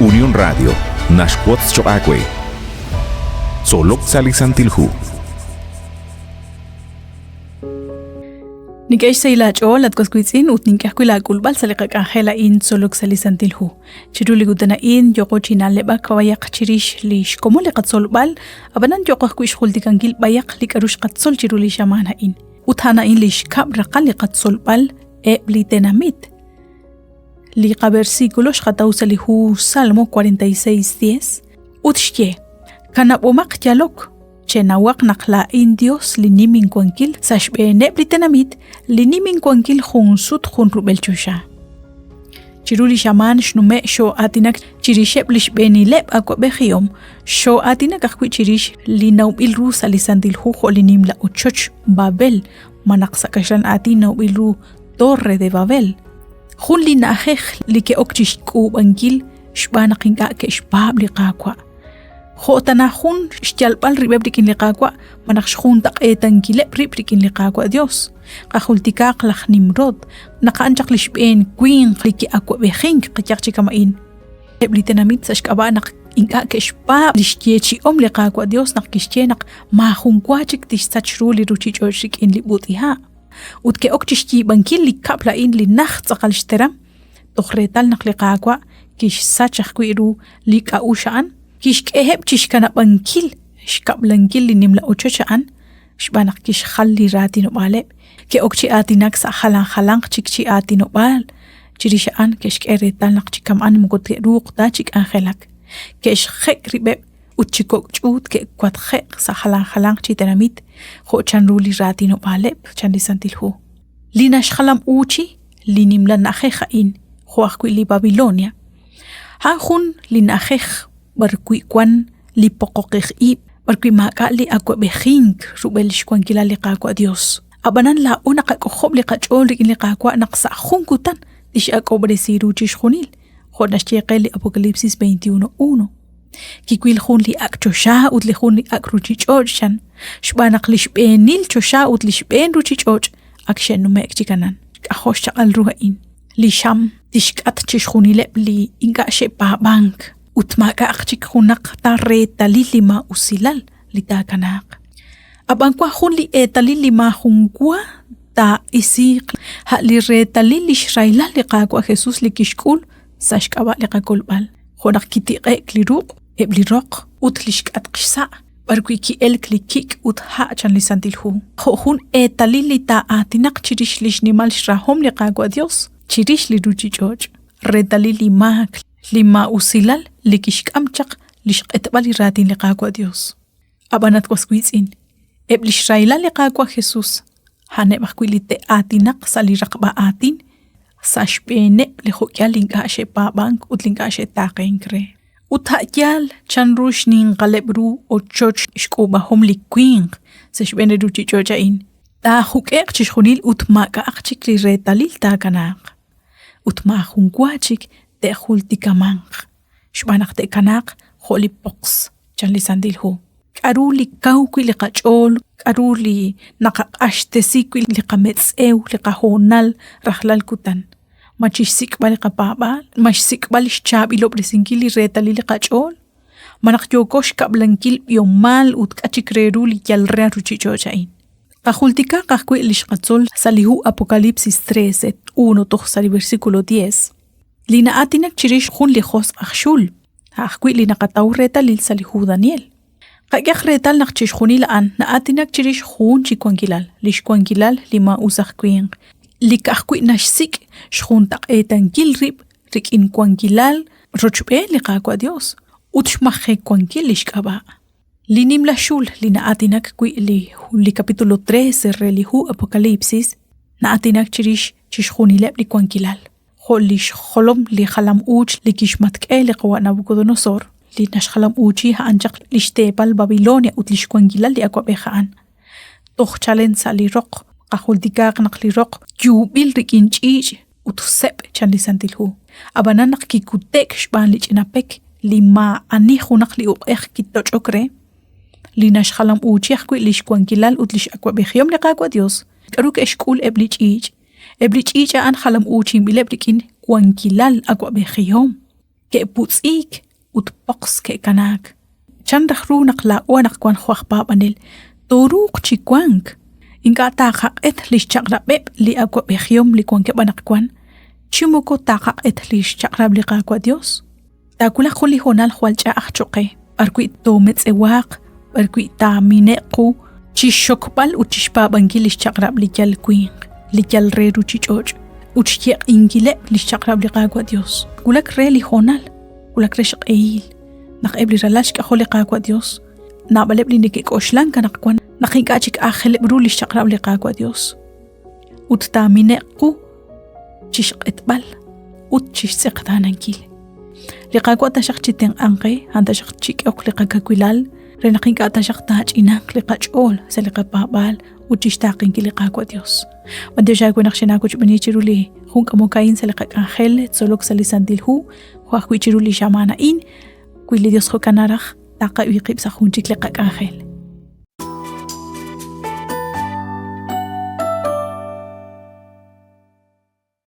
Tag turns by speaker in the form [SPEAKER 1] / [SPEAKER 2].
[SPEAKER 1] Unión Radio naxwotz choq' aawe. Tzolok sa' li Santil Hu.
[SPEAKER 2] Nink'e xsahil aach'ool, at was wiitz'in, ut nink'e ajwi' laak'ulb'al sa' li qak'anjel a'in tzolok sa' li Santil Hu. Chiru li kutan a'in yooqo chi na'leb'ak b'ayaq chirix li xkomon li qatzolb'al, ab'anan yooqo ajwi' xjultikankil b'ayaq li k'aru xqatzol chiru li xamaan a'in. Ut a'an a'in li xkab' raqal li qatzolb'al eb' li tenamit. Li qaversículo xqataw sa' li hu Salmo 46:10 ut xye: Kanab'omaq yalok, chenawaq naq laa'in Dios li nim inwankil sa' xb'eeneb' li tenamit li nim inwankil jun sut jun rub'el choxa. Chiru li xamaan xnume' xoo'aatinak chirixeb' li xb'eenileb' awa'b'ejihom, xoo'aatinak ajwi' chirix li nawb'il ru sa' li Santil Hu jo' li nimla ochoch Babel, malaj sa' kaxlan aatin nawb'il ru Torre de Babel, jun li na'ajej li ke'ok chi xk'uub'ankil xb'aan naq ink'a' ke'xpaab' li Qaawa'. Jo' tana jun xyalb'al rib'eb' rik'in li Qaawa' malaj xjuntaq'eetankileb' rib' rik'in li Qaawa' Dios. Qajultikaaq laj Nimrod, naq a'an chaq li xb'een winq li ki'awab'ejink qayaq chi kama'in. Eb' li tenamit sa' xk'ab'a' naq ink'a' ke'xpaab' li xyeechi'om li Qaawa' Dios naq kixye naq maajun wa chik tixsach ru li ruchich'och' rik'in li b'ut'iha'. Ut ke'ok chi xyiib'ankil li kab'l a'in li najt tz'aqal xteram, toj reetal naq li Qaawa' kixsach ajwi' ru li k'a'uxl a'an, kixk'eheb' chi xkanab'ankil xkab'lankil li nimla ochoch a'an, xb'aan naq kixjal li raatinob'aaleb', ke'ok chi aatinak sa' jalan jalanq chik chi aatinob'aal. Chirix a'an ke'xk'e reetal naq chi kama'an moko te'ruuq ta chi k'anjelak. Ke'xjek' rib'eb' ut chi kok' ch'uut ke'watje'q sa' jalan jalanq chi tenamit jo' chanru li raatinob'aaleb', chan li Santil Hu. Li naxjalam-uuchi li nimla na'ajej a'in, jo' ajwi' li Babilonia, a'an jun li na'ajej b'arwi' wan li poqoqij ib' b'arwi' maak'a' li awab'ejink rub'el xwankilal li Qaawa' Dios. Ab'anan laa'o naqak'ojob' li qach'ool rik'in li Qaawa' naq sa' jun kutan tix'ak'ob'resi ru chixjunil, jo' naxye qe li Apocalipsis 21:1. Kiwil jun li ak' choxa ut li jun li ak' ruuchich'och' chan, xb'aan naq li xb'eenil choxa ut li xb'een ruuchich'och' ak xe'nume'k chi kanan. K'ajo' xchaq'al ru a'in! Li xam tixk'at chixjunileb' li ink'a' xe'paab'ank ut maak'a'aq chik junaq ta reetalil li maa'usilal li taakanaaq. Ab'an wank jun li eetalil li maajun wa taa'isiiq, a' li reetalil li xrahilal li Qaawa' Jesus li kixk'ul sa' xk'ab'a' li qakolb'al, jo' naq kitiq'e'k li ruq', eb' li roq ut li xk'atq xsa', b'arwi' ki'elk li kik' ut ha' chan li Santil Hu, jo' jun eetalil li taa'aatinaq chirix li xnimal xrahom li Qaawa' Dios chirix li ruuchich'och', reetalil li maak, li maa'usilal li kixk'am chaq li xq'etb'al li raatin li Qaawa' Dios. Ab'an at was wiitz'in, eb' li xrahilal li Qaawa' Jesus a'aneb' ajwi' li te'aatinaq sa' li raqb'a aatin sa' xb'eeneb' li jo'k'ihal li ink'a' xe'paab'ank ut li ink'a' xe'taaqenk re. Ut a' yaal chanru xninqaleb' ru ochoch xk'uub'ahom li winq sa' xb'een li ruuchich'och' a'in, taajuk'e'q chixjunil ut maak'a'aq chik li reetalil taakanaaq, ut maajun wa chik te'jultikamanq, xb'aan naq te'kanaaq jo' li poqs, chan li Santil Hu. K'aru li kaw wi' li qach'ool, k'aru li naqaq'axtesi wi' li qametz'ew, li qahoonal rajlal kutan? Ma chi xsik'b'al li qapaab'aal? Ma xsik'b'al xchaab'ilob'resinkil li reetalil li qach'ool? Ma naq yooko xkab'lankil b'ihomal ut k'a' chik re ru li yal re ruuchich'och' a'in? Qajultikaq ajwi' li xqatzol sa' li hu Apocalipsis 13, 1 toj sa' li versículo 10, li na'aatinak chirix jun li josq' aj xul, a' ajwi' li naqataw reetalil sa' li hu Daniel. Qak'ehaq reetal naq chixjunil a'an na'aatinak chirix jun chi wankilal, li xwankilal li maa'us aj winq, li ka'ajwi' naxsik' xjuntaq'eetankil rib' rik'in wankilal rochb'een li Qaawa' Dios ut xmajewankil li xk'ab'a'. Li nimla xul li na'aatinak wi' li, li capítulo 13 re li hu Apocalipsis na'aatinak chirix chixjunileb' li wankilal. jo' li xjolom li jalam-uuch li kixmatk'e li qawa' Nabucodonosor, li naxjalam-uuchi a'an chaq li xteepal Babilonia ut li xwankilal li awab'ej a'an. Toj chalen sa' li roq, qajultikaaq naq li roq yuub'il rik'in ch'iich' ut seb' chan li Santil Hu. Ab'anan naq kikute'k xb'aan li ch'ina pek li maa'ani junaq li uq'ej kitoch'ok re, li naxjalam-uuchi ajwi' li xwankilal ut li x'awab'ejihom li Qaawa' Dios, k'aru ke'xk'ul eb' li ch'iich'? Eb' li ch'iich' a'an jalam-uuchinb'ileb' rik'in wankilal awa'b'ejihom. Ke'putz'iik ut poqs ke'kanaak. Chan raj ru naq laa'o anaqwan jo' aj paab'anel tooruuq chi wank? Ink'a' taaqaq'et li xchaq'rab'eb' li awa'b'ejihom li wankeb' anaqwan, chi moko taaqaq'et li xchaq'rab' li Qaawa' Yos. Taawulaq jun li hoonal jwal ch'a'aj cho'q qe, b'arwi' toometz'ewaaq, b'arwi' taamine'q qu chi xxokb'al ut chi xpaab'ankil li xchaq'rab' li yal winq, li yal re ruuchich'och', ut xyeq'inkileb' li xchaq'rab' li Qaawa' Yos. Wulak re li hoonal, wulak re xq'ehil, naq eb' li ralal xk'ajol li Qaawa' Yos, naab'aleb' li neke'k'oxlank anaqwan naq ink'a' chik aajeleb' ru li xchaq'rab' li Qaawa' Yos. Ut taamine'q qu chi xq'etb'al ut chi xtz'eqtaanankil. Li Qaawa' taxaq chi tenq'anq qe, a'an taxaq chik'ehoq li qakawilal re naq ink'a' taxaq taach'inanq li qach'ool sa' li qapaab'aal ut chi xtaaqenkil li Qaawa' Dios. B'antiox aawe naq xinaawochb'eeni chiru li jun k'amok a'in sa' li qak'anjel tzolok sa' li Santil Hu, jo' ajwi' chiru li xamaan a'in, wi li Dios jo'kan naraj, taqab'i qib' sa' jun chik li qak'anjel.